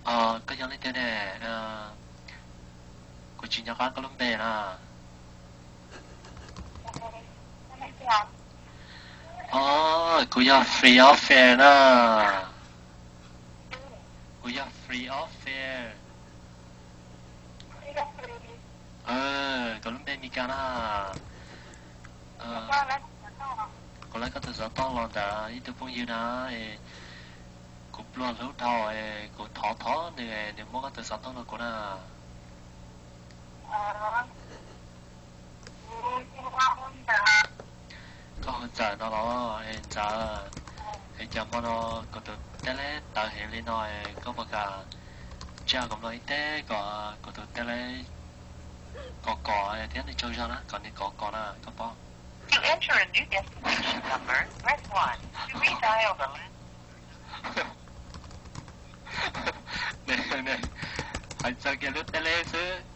Koj yog leej twg ne? Kuv tsis nco qab koj lub npe na. Kuv yog Free of Fear na. Kuv yog Free of Fear. Koj lub npe Mes Kas na. Kuv lawv koj tus xov tooj los ntawm ib tug phooj ywg na. Kuv pluag hlub dhau, kuv thov thov nws, nws muab koj tus xov tooj rau kuv na. Koj hu Ntxawm no los? Es Ntxawm, es cas hmo no kuv tus teb leb tawv heev li no, koj puas kam tsa kuv mloog ib teb kom kuv tus teb leb kom kom thiab nws tsaug zog na, kom nws kom kom na, koj paub. Hais txog kiag lub teb leb xwb.